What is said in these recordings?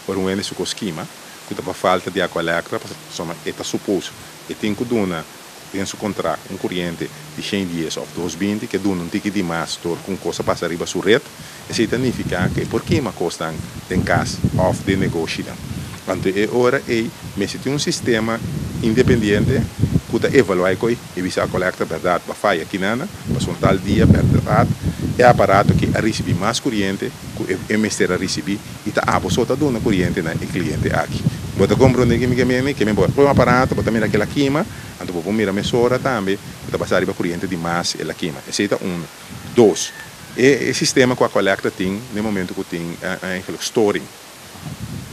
Ora un hende su kos kima, ku ta pa falta di Aqualectra, pasobra e ta supos e tin ku duna den su kontrakt un kuriente di shen dies òf dos binti, ku e duna un tiki di mas dor ku un kos a pasa riba su ret, esei ta nifiká ku e por kima kosnan den kas òf den negoshinan. Anto e ora ei mester tin un sistema independiente ku ta evaluá e koi i bisa Aqualectra bèrdat bo a faya kinana, pasobra un tal dia bèrdat e aparato aki a risibí mas kuriente ku e mester a risibí i ta abo so ta duna kuriente na e kliente aki. Bo ta komprondé ke mi ke mende? Ke men bo pone un aparato, bo ta mira ke el a kima, anto bo por mira mesora tambe ku ta basá riba kuriente di mas el a kima. Esei ta unu. Dos, e sistema ku Aqualectra tin na e momento ku tin eigenlijk storing,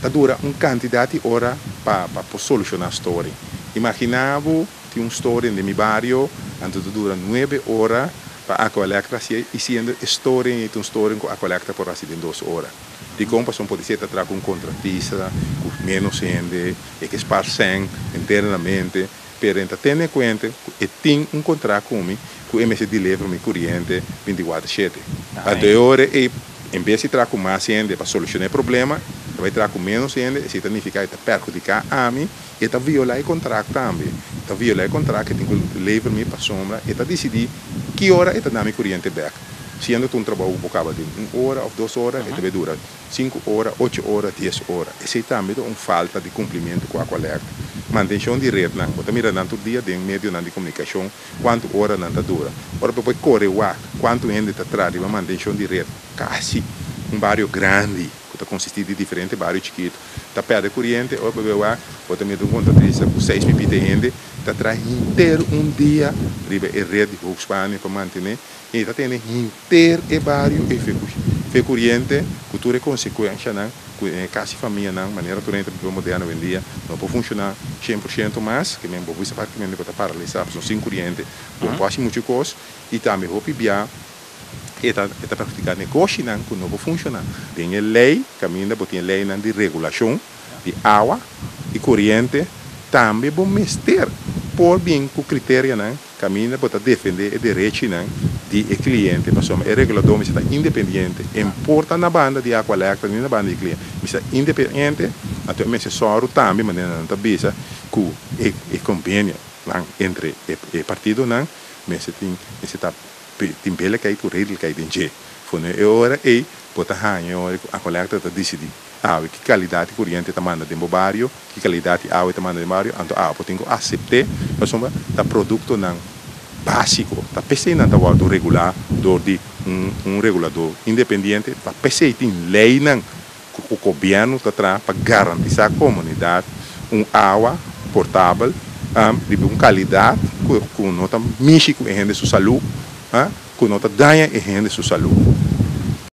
ta dura un kantidat di ora pa pa por solushoná storing. Imaginá bo tin un storing den mi bario, anto ta dura nuebe ora pa Aqualectra hasié i siendo e storing ei ta un storing ku Aqualectra por hasi den dos ora. Dikon? Pasobra por di ser ta traha ku un kontratista ku ménos hende, e ke spar sèn internamente, pero e ta tene kuenta ku e tin un kontrakt ku mi ku e mester deliver mi kuriente bintikuater shete. Anto e ora ei en bes di traha ku mas hende pa solushoná e problema, e bai traha ku ménos hende, esei ta nifiká e ta perhudiká ami. E ta violá e kontrakt tambe. E ta violá e kontrakt, e tin ku lever mi pasobra e ta disidí ki ora e ta dá mi kuriente bèk. Siendo ta un trabou ku por kaba den un ora òf dos ora, e ta bai dura sinku ora, ocho ora, dies ora. Esei tambe ta un falta di kumplimentu ku Aqualectra. Mantenshon di retnan, bo ta mira nan tur dia den medionan di komunikashon kuantu ora nan ta dura. Ora bo por kore wak kuantu hende ta traha riba mantenshon di ret, kasi un bario grandi ku ta konsistí di diferente bario chikitu. Ta perde curiente ora bo wak bo ta mira un contratista cu seis mi pita hende ta traha henter un dia riba e red di hoogspanning pa mantene y ta tene henter e bario e fe curiente cu tur e consecuencianan cu den e casi famianan manera tur hende ta biba moderno awendia no por funciona cien por ciento mas ke men bo bisa practicamente bo ta paralisa pasobra sin curiente bo no por haci mucho cos y tambe hopi bia E ta e ta perhudiká negoshinan ku no por funshoná. Den e lei kaminda bo tin e leinan di regulashon di awa i koriente tambe bo mester por bin ku kriterianan kaminda bo ta defendé e derechinan di e kliente pasobra e reguladó mester ta independiente e no por ta na banda di Aqualectra ni na banda di e kliente mester ta independiente anto e mester sòru tambe manera nan ta bisa ku e e konvenionan entre e partidonan mester tin mester ta Tin bele kai ku redel kai den dje. For na e ora ei bo ta haña e ora ku Aqualectra ta disidí awe ki kalidat di koriente ta manda den bo bario, ki kalidat di awe ta manda den bario, anto awe bo tin ku asept'é pasobra ta produktonan básiko. Ta p'esei nan ta wòrdu regulá dor di un un reguladó independiente, ta p'esei tin leinan ku gobièrnu ta traha pa garantisá komunidat un awa portabel di un kalidat ku no ta mishi ku e hende su salú, ku no ta daña e hende su salú.